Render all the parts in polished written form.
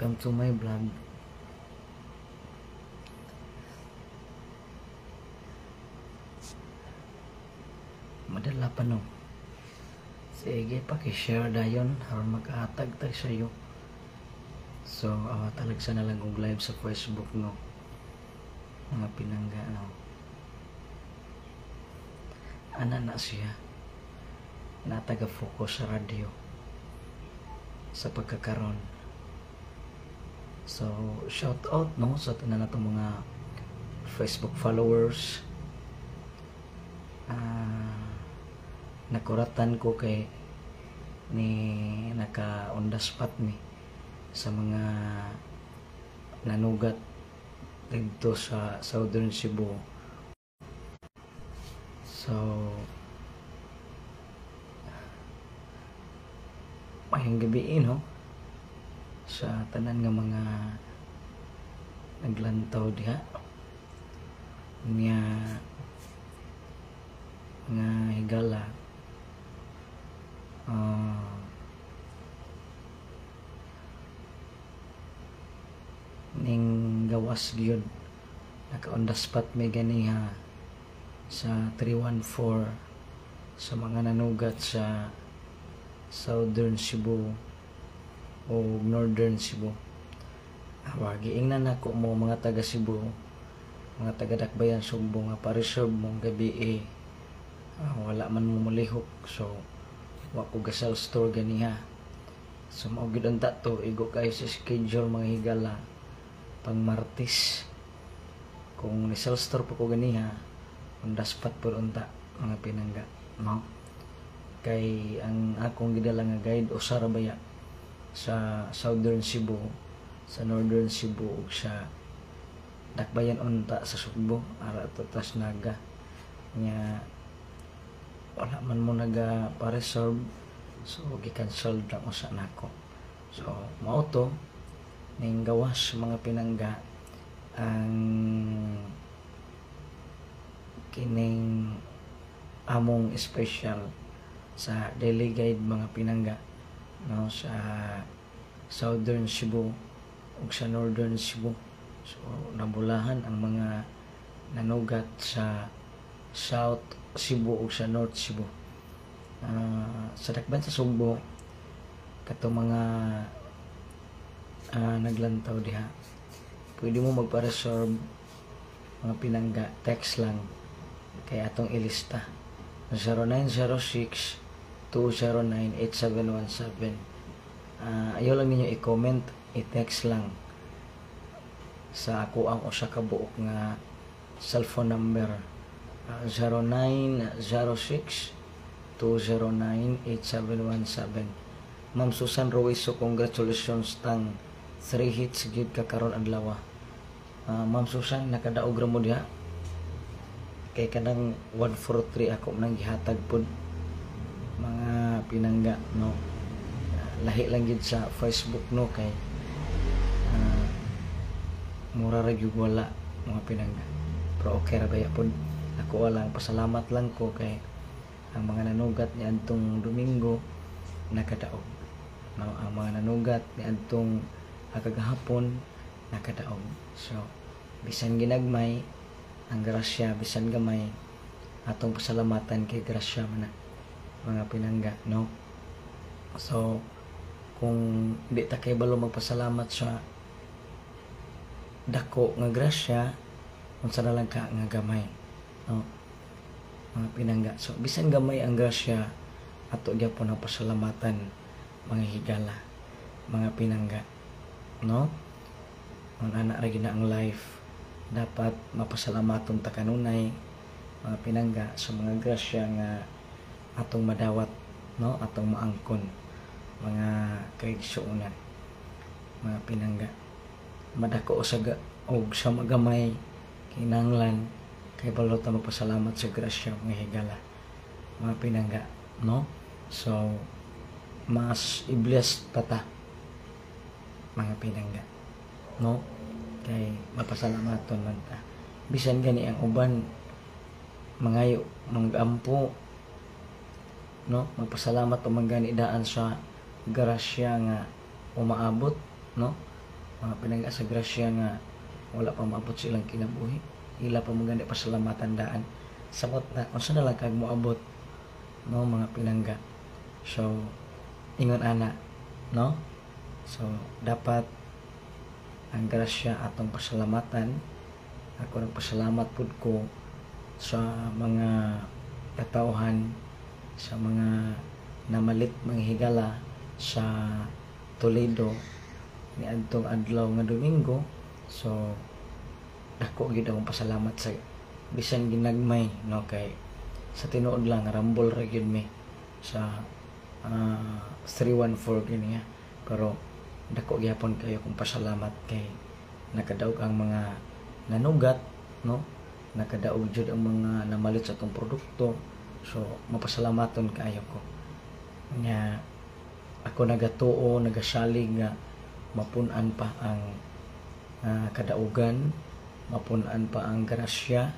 Welcome to my vlog. Madala pa, no? Sige, paki-share dayon aron makahatag tag sayo. So, talagsa na lang og live sa Facebook, no? Mga pinangga, no? Ana na siya. Nataga-focus sa radyo sa pagkakaron. So, shout out, no, sa tanan natong mga Facebook followers. Nakuratan ko kay ni naka on the spot ni sa mga nanugat dito sa Southern Cebu. So, mayong gabi, no, sa tanan nga mga naglantaw diha niya, nga higala, ning gawas gyud, naka on the spot may ganiha sa 314 sa mga nanugat sa Southern Cebu o Northern Cebu. Awa, giingnan nako mo mga taga Cebu, mga taga Dakbayan Sugbo nga pa-reserve mong gabi eh. Wala man mo molihok, so wa ko gasal store ganiha. So mao gyud unta to, igo kayo sa schedule, mga higala, pang Martes. Kung ni sell store pa ko ganiha, on the spot po unta, mga pinangga, no? Kay ang akong gidala nga guide usa ra baya sa Southern Cebu, sa Northern Cebu ug sa Dakbayan unta sa Sugbo, ara to tas Naga. Nya wala man mo naga pa-reserve, so gi-cancel lang usa nako. So mao to ning gawas, mga pinangga, ang kining among special sa daily guide, mga pinangga, no, sa Southern Cebu ug sa Northern Cebu. So nabulahan ang mga nanugat sa South Cebu ug sa North Cebu. Sa Dakban sa Sugbo, katong mga naglantaw diha, pwede mo magpa-reserve, mga pinangga, text lang kay atong ilista 0906 209 8717. Ayaw lang ninyo i-comment, i-text lang sa ako ang usa ka buok nga cellphone number, 0906 209 8717. Ma'am Susan Ruizo, congratulations tang 3 hits gyud ka karon adlaw. Ma'am Susan, nakadaog ra mo diha kay kanang 143 ako nang gihatag pod, mga pinangga, no? Lahi lang gyud sa Facebook, no, kay mura ra gyud wala, mga pinangga, pero okay ra baya pod. Ako lang pasalamat lang ko kay ang mga nanugat ni adtong Domingo nakadaog, no? Ang mga nanugat ni adtong kagahapon nakadaog. So bisan ginagmay ang grasya, bisan gamay, atong pasalamatan kay grasya man na, mga pinangga, no? So kung di ta kay balo magpasalamat sa dako nga grasya, unsa na lang ka nga gamay, no, mga pinangga? So bisan gamay ang grasya, ato gyapon ang pasalamatan, mga higala, mga pinangga, no? Ang ana ra gyud na ang life, dapat mapasalamaton ta kanunay, mga pinangga, sa mga grasya nga atong madawat, no, atong maangkon, mga kaigsuonan, mga pinangga. Madako sa og sa magamay, kinahanglan kay balo ta magpasalamat sa grasya, mga higala, mga pinangga, no? So mas i-bless pa ta, mga pinangga, no, kay mapasalamaton man ta. Bisan gani ang uban mangayo, mangampo, no, magpasalamat pa man gani daan sa grasya nga umaabot, no? mga pinangga, sa grasya nga wala pa maabot silang kinabuhi. Ila pa mga pasalamatan daan. Samot na unsa na lang kag moabot, no, mga pinangga. So ingon ana, no? So dapat ang grasya atong pasalamatan. Ako nagpasalamat pud ko sa mga katawhan, sa mga namalit, mga higala, sa Toledo niadtong adlaw nga Domingo. So dako gid akong pasalamat sa bisan ginagmay, no, kay sa tinuod lang rambol ra gyud mi sa 314 gini. Pero dako gyapon kayo kung pasalamat kay nakadaog ang mga nanugat, no, nakadaog jud ang mga namalit sa atong produkto. So mapasalamaton kaayo ko nya. Ako nagatuo, nagasalig nga mapun-an pa ang kadaugan, mapun-an pa ang grasya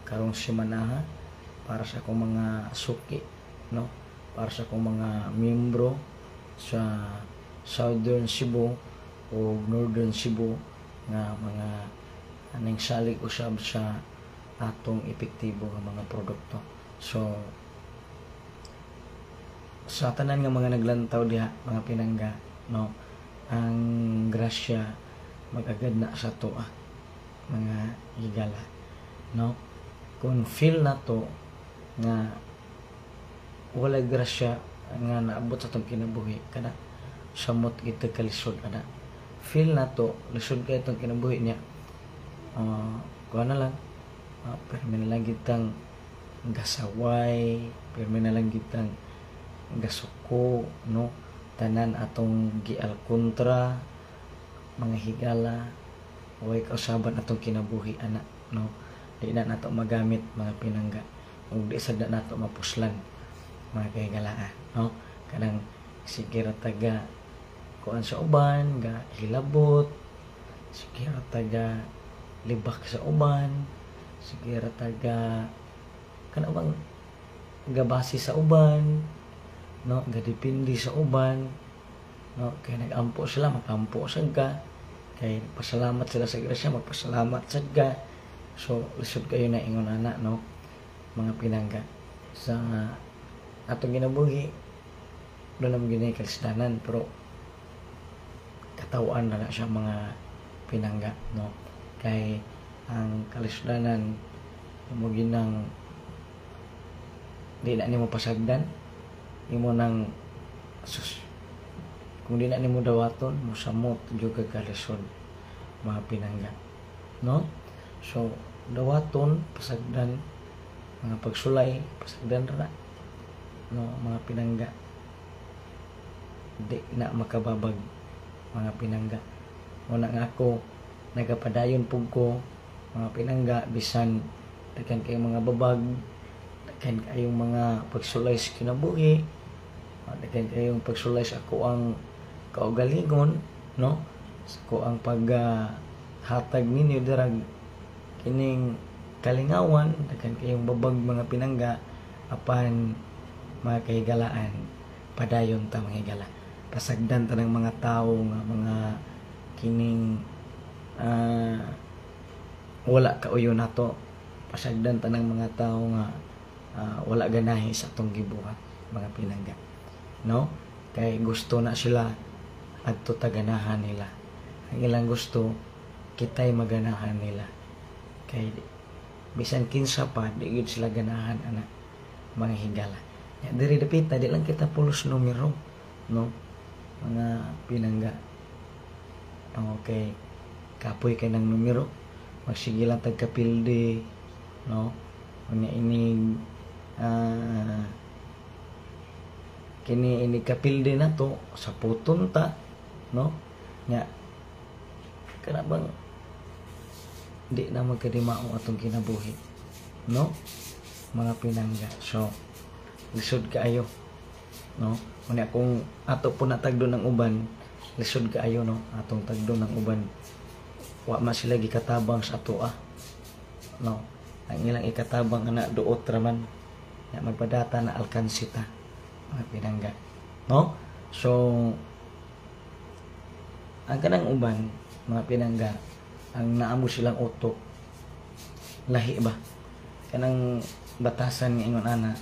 karong semanaha para sa akong mga suki, no, para sa akong mga miyembro sa Southern Cebu o Northern Cebu nga mga aning salig usab sa atong epektibo nga mga produkto. So sa tanan nga mga naglantaw diha, mga pinangga, no, ang grasya magagad na sa toa, mga higala, no? Kung feel na to nga wala grasya nga naabot sa atong kinabuhi, kana samot kita kalisod ana. Feel na to lisod kay itong kinabuhi niya, kuha na lang, permi na lang kitang gasaway, permi na lang kitang gasuko, no, tanan atong gial kontra, mga higala, way kausaban atong kinabuhi ana, no? Di na nato magamit, mga pinangga, ug di sad na nato mapuslan, mga kahigalaan, no? Kanang sige ra taga kuan sa uban, ga hilabot, sige ra taga libak sa uban, sige ra taga kana bang gabase sa uban, no, gadepende sa uban, no? Kay nag-ampo sila, makampo sad ka. Kay pasalamat sila sa grasya, magpasalamat sad ka. So lisod kayo na ingon ana, no, mga pinangga. Sa atong ginabuhi doon naman ginay kalisdanan, pero katawan na siya, mga pinangga, no? Kay ang kalisdanan mo ginang di na nimo pasagdan, imo nang sus, kung di na nimo dawaton, mosamot jud ka kalisod, mga pinangga, no? So dawaton, pasagdan, mga pagsulay, pasagdan ra, no, mga pinangga. Di na makababag, mga pinangga. Una nga ako nagapadayon pug ko, mga pinangga, bisan daghan kayong mga babag, daghan kayong mga pagsulay sa kinabuhi, daghan kayong pagsulay sa ako ang kaugalingon, no, sa ako ang paghatag ninyo dirag kining kalingawan. Daghan kayong babag, mga pinangga, apan mga kahigalaan, padayon ta, mga higala. Pasagdan ta ng mga tao nga mga kining wala kauyo nato. Pasagdan ta ng mga tao nga wala ganahi sa atong gibuhat, mga pinangga, no? Kay gusto na sila adto taganahan nila. Ang ilang gusto, kitay maganahan nila. Kay bisan kinsa pa, di gyud sila ganahan ana, mga higala. Ya, diri dapita di lang kita pulos numero, no, mga pinangga. Okay, kapoy kay ng numero, magsige lang tag kapildi, no? Unya inig kini ini kapildi na to sa puton ta, no? Nya kana bang di na magkadimao atong kinabuhi, no, mga pinangga? So lisod kaayo, no? Unya kung ato po natagdo ng uban, lisod kaayo, no, atong tagdo ng uban. Wa man sila gikatabang sa atoa, no? Ang ilang ikatabang ana duot ra man. Nya magpadata na alkansita, mga pinangga, no? So ang kanang uban mga pinangga, ang naamo silang utok lahi ba kanang batasan nga ingon ana,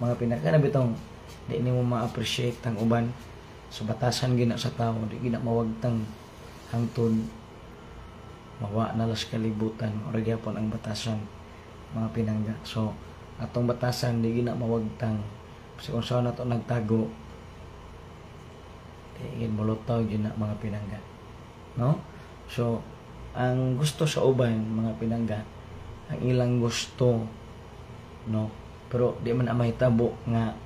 mga pinangga, kana bitong di nimo ma-appreciate ang uban. So batasan gina sa tao, di gina mawagtang hangtod mawa na las kalibutan. Ora gyapon ang batasan, mga pinangga. So atong batasan di gina mawagtang kasi kung saan nato nagtago, di gin molutaw gyud na, mga pinangga, no? So ang gusto sa uban, mga pinangga, ang ilang gusto, no, pero di man na mahitabo nga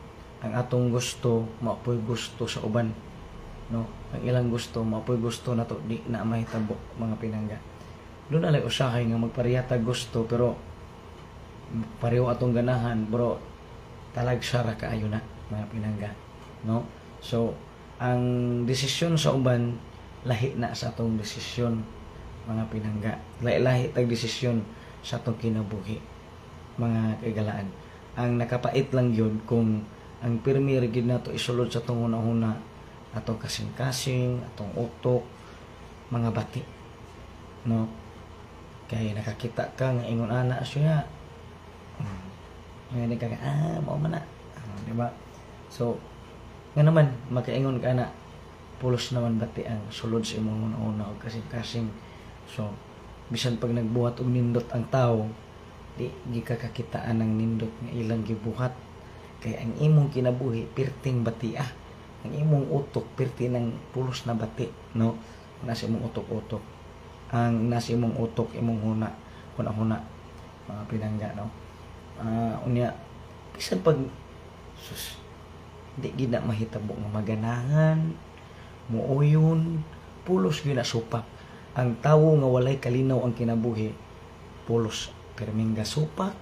ang atong gusto mapoy gusto sa uban, no? Ang ilang gusto mapoy gusto nato, di na mahitabo, mga pinangga. Doon na lang usahay nga magparehata gusto, pero pareho atong ganahan, bro, talagsa ra kaayo na, mga pinangga, no? So ang desisyon sa uban lahi na sa atong desisyon, mga pinangga. Lahi-lahi tag desisyon sa atong kinabuhi, mga kaigalaan. Ang nakapait lang yun kung ang pirmi ra gyud nato isulod sa atong hunahuna, atong kasing-kasing, atong utok, mga bati, no? Kay nakakita ka nga ingon ana siya, nga ka, ah, mao man na. Ah, di ba? So nga naman makaingon ka na pulos naman bati ang sulod sa imong hunahuna og kasing-kasing. So bisan pag nagbuhat og nindot ang tao, di gikakakitaan ang nindot nga ilang gibuhat kay ang imong kinabuhi pirting batia, ang imong utok pirti ng pulos na bati, no? Nasa imong utok-utok, ang nasa imong utok, imong huna huna-huna, mga pinangga, no? Unya bisan pag sus, di gid na mahitabo nga maganahan muuyon, pulos gyud na supak. Ang tawo nga walay kalinaw ang kinabuhi, pulos pirming gasupak,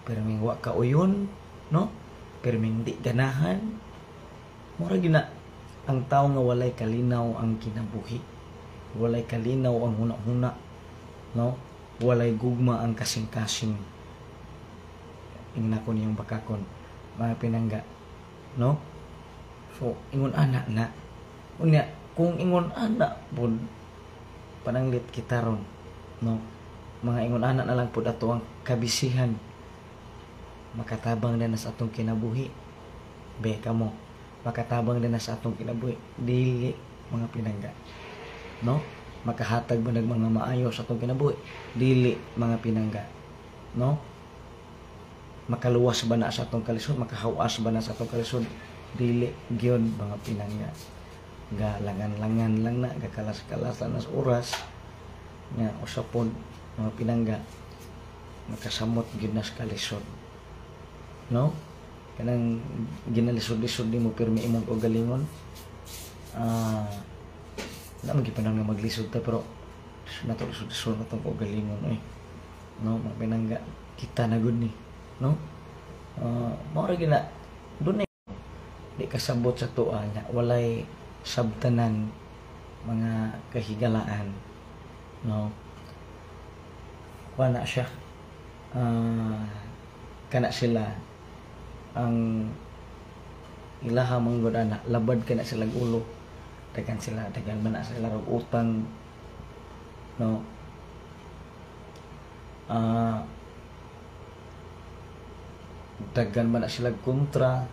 pirming wa kauyon, no? Pirming di ganahan. Mura gyud na ang tawo nga walay kalinaw ang kinabuhi, walay kalinaw ang huna-huna, no? Walay gugma ang kasing-kasing. Ingna ko niyong bakakon, mga pinangga, no? So ingon ana na. Unya kung ingon ana pud, pananglit kita ron, no? Mga ingon ana na lang pud ato ang kabisihan, makatabang na sa atong kinabuhi be kamo? Makatabang na sa atong kinabuhi? Dili, mga pinangga, no? Makahatag ba nag mga maayo sa atong kinabuhi? Dili, mga pinangga, no? Makaluwas ba na sa atong kalisod? Makahawas ba na sa atong kalisod? Dili gyud, mga pinangga. Ga langan-langan lang na, gakalas-kalas lang na sa oras nga usapon, mga pinangga, makasamot gyud na sa kalisod, no? Kanang ginalisod-lisod nimo pirmi imong kaugalingon. Na man gyud nga maglisod ta, pero nato lisod-lisod na tong kaugalingon eh, no? Mga pinangga, kita na gud ni, no? Mao ra gyud na dunay di kasabot sa tuwa nga walay sabtanan, mga kahigalaan, no? Wala siya. Kana sila ang ilaha manggod ana, labad kana sila ulo, daghan sila, daghan man na sila og utang, no? Daghan man na sila kontra.